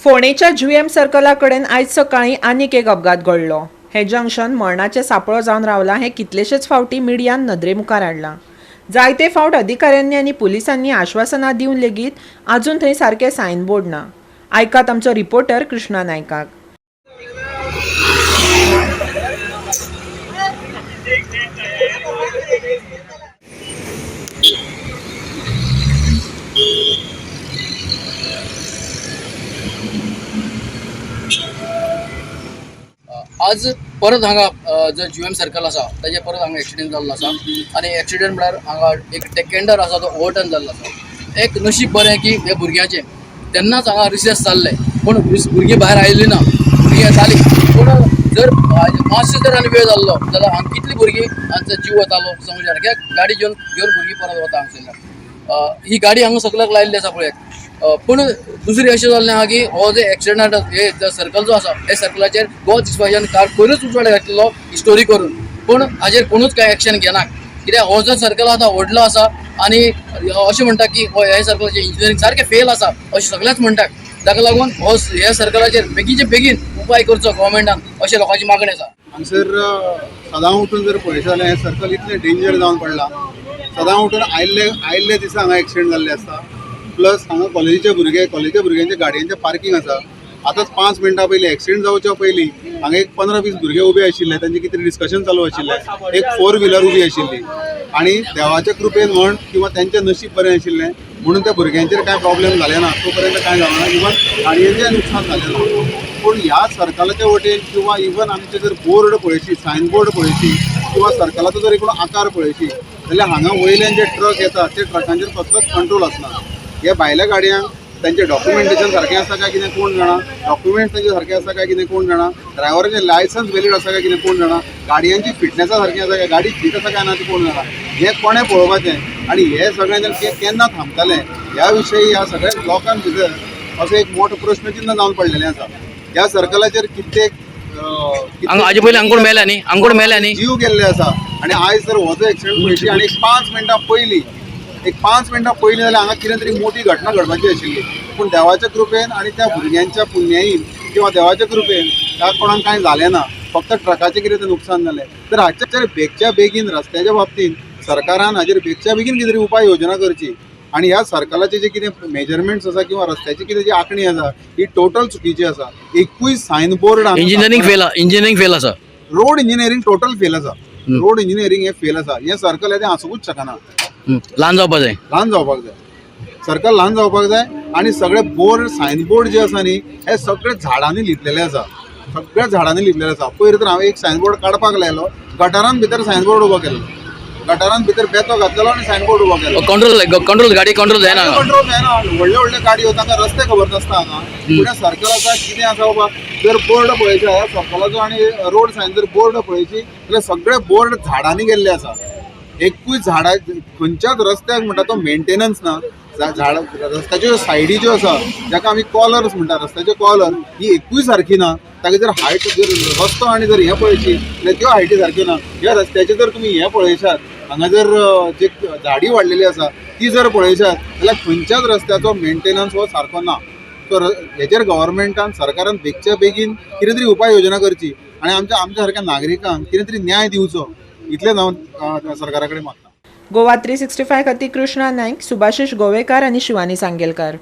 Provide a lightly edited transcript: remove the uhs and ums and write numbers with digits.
फोंडेच्या जुएम सर्कला कडेन आयज सकाळीं आनीक एक अपघात घडलो. हें जंक्शन मरणाचें सांपळो जावन रावलां हें कितलेशेच फावटी मिडियान नदरे मुखार हाडलां. जायते फावट अधिकाऱ्यांनी आनी पुलिसांनी आश्वासनां दिवन लेगीत आजून थंय सारकें सायनबोर्ड ना. आयकात आमचो रिपोर्टर कृष्णा नायकाक. आज परत हांगा जो जी एम सर्कल आसा ताजे परत हांगा एक्सिडेंट जाल्लो आसा आनी एक्सिडेंट म्हळ्यार हांगा एक टेकेंडर आसा तो ओवरटर्न जाल्लो आसा. एक नशीब बरें की हे भुरग्याचें तेन्नाच हांगा रिसेस जाल्लें, पूण भुरगीं भायर आयलीं ना, भुरगीं येतालीं. पूण जर मातशें जर आनी वेळ जाल्लो जाल्यार हांगा कितलीं भुरगीं हांचो जीव वतालो समज जाणा, कित्याक गाडी घेवन घेवन भुरगीं परत वता हांगसरल्यान. ही गाडी हांगा सगल्याक लायिल्ली आसा पळयात. पूण दुसरें अशें जाल्लें आहा की हो जे एक्सिडंट हे सर्कल जो आसा हे सर्कलाचेर गोवा 65 कार पयरूच उजवाड घातलेलो स्टोरी करून, पूण हाजेर कोणूच कांय एक्शन घेना. कित्याक हो जो सर्कल आसा व्हडलो आसा आनी अशें म्हणटा की हो ह्या सर्कलाचें इंजिनियरींग सारकें फेल आसा अशें सगळेच म्हणटात. ताका लागून हो ह्या सर्कलाचेर बेगीनचे बेगीन उपाय करचो गव्हर्मेंटान अशें लोकांची मागणी आसा. हांगसर सदां उठून जर पळयत जाल्यार हें सर्कल इतलें डेंजर जावन पडलां. सदां उठून आयिल्ले आयिल्ले दिसा हांगा एक्सिडंट जाल्ले आसता. प्लस हांगा कॉलेजीचे भुरगे, कॉलेजीच्या भुरग्यांच्या गाडयांचें पार्कींग आसा. आतांच 5 मिनटां पयलीं एक्सिडंट जावच्या पयलीं हांगा एक 15-20 भुरगे उबे आशिल्ले, तांचें कितें डिस्कशन चालू आशिल्लें. एक 4 व्हिलर उबी आशिल्ली आनी देवाच्या कृपेन म्हण किंवा तेंचें नशीब बरें आशिल्लें म्हणून त्या भुरग्यांचेर कांय प्रॉब्लेम जालें ना, तो पर्यंत कांय जावना, इवन गाडयेचें नुकसान जालें ना. पूण ह्या सर्कलाच्या वटेन किंवा इवन आमचे जर बोर्ड पळयशी, सायन बोर्ड पळयशी किंवा सर्कलाचो जर एकूण आकार पळयशी जाल्यार हांगा वयल्यान जे ट्रक येता ते ट्रकांचेर कसलोच कंट्रोल आसना. हे भायल्या गाडयांक तांचें डॉक्युमेंटेशन सारकें आसा काय कितें कोण जाणा, डॉक्युमेंट्स तांचे सारके आसा काय कितें कोण जाणा, ड्रायव्हराचें लायसन्स वेलीड आसा काय कितें कोण जाणा, गाडयांची फिटनेसा सारकी आसा काय, गाडी फीट आसा काय ना ती कोण जाणा, हें कोणें पळोवपाचें आनी हे सगळें केन्ना थांबतलें ह्या विशयी ह्या सगळ्या लोकां भितर असो एक मोठो प्रश्नचिन्ह जावन पडलेलें आसा. ह्या सर्कलाचेर कित्येक हाजे पयलीं हांगा कोण मेल्या न्ही, हांगा कोण मेल्या न्ही, जीव गेल्ले आसा. आनी आयज जर हो जो एक्सिडंट पळयशी आनी एक 5 मिनटां पयलीं, एक 5 मिनटां पयलीं जाल्यार हांगा कितें तरी मोठी घटना घडपाची आशिल्ली. पूण देवाच्या कृपेन आनी त्या भुरग्यांच्या पुण्यायेन किंवा देवाच्या कृपेन ह्या कोणाक कांय जालें ना, फक्त ट्रकाचें कितें तें नुकसान जालें. तर हाचेर बेगच्या बेगीन रस्त्याच्या बाबतींत सरकारान हाजेर बेगच्या बेगीन कितें तरी उपाय योजना करची आनी ह्या सर्कलाचे जे कितें मेजरमेंट्स आसा किंवा रस्त्याची कितें जी आंखणी आसा ही टोटल चुकीची आसा. एकूय sign board engineering fail, engineering fail आसा, रोड इंजिनियरींग टोटल फेल आसा. रोड इंजिनियरींग हें फेल आसा. हें सर्कल हें तें आसूंकूच शकना, ल्हान जावपाक जाय, ल्हान जावपाक जाय, सर्कल ल्हान जावपाक जाय. आनी सगळे बोर्ड, सायन बोर्ड जे आसा न्ही हे सगळे झाडांनी लिपलेले आसा, सगळ्या झाडांनी लिपलेले आसा. पयर तर हांवें एक सायन बोर्ड काडपाक लायलो, गटारान भितर सायन बोर्ड उबो केलो, गटारान भितर बेतो घातलेलो आनी सायन बोर्ड उबो केलो. कंट्रोल कंट्रोल गाडी कंट्रोल जायना, कंट्रोल जायना. व्हडले व्हडले गाडयो तांकां रस्ते खबर नासता. हांगा फुडें सर्कल आसा कितें आसा बाबा, जर बोर्ड पळयचे सर्कलाचो आनी रोड सायन जर बोर्ड पळयची जाल्यार सगळे बोर्ड झाडांनी गेल्ले आसा. एकूय झाडां खंयच्याच रस्त्याक म्हणटा तो मेंटेनन्स ना. झाड रस्त्याच्यो सायडी ज्यो आसा जाका आमी कॉलर्स म्हणटा, रस्त्याच्यो कॉलर ही एकूय सारकी ना. ताका जर हायट जर रस्तो आनी जर हें पळयशी जाल्यार त्यो हायटी सारक्यो ना. ह्या रस्त्याचेर जर तुमी हें पळयशात, हांगा जर जे झाडी वाडलेली आसा ती जर पळयशात जाल्यार खंयच्याच रस्त्याचो मेंटेनन्स हो सारको ना. सो हेचेर गव्हर्मेंटान, सरकारान बेगच्या बेगीन कितें तरी उपाय योजना करची आनी आमच्या आमच्या सारक्या नागरिकांक कितें तरी न्याय दिवचो, इतलें हांव सरकारा कडेन मागता. गोवा 365 खातीर कृष्णा नायक, सुभाषिश गोवेकार आनी शिवानी सांगेलकार.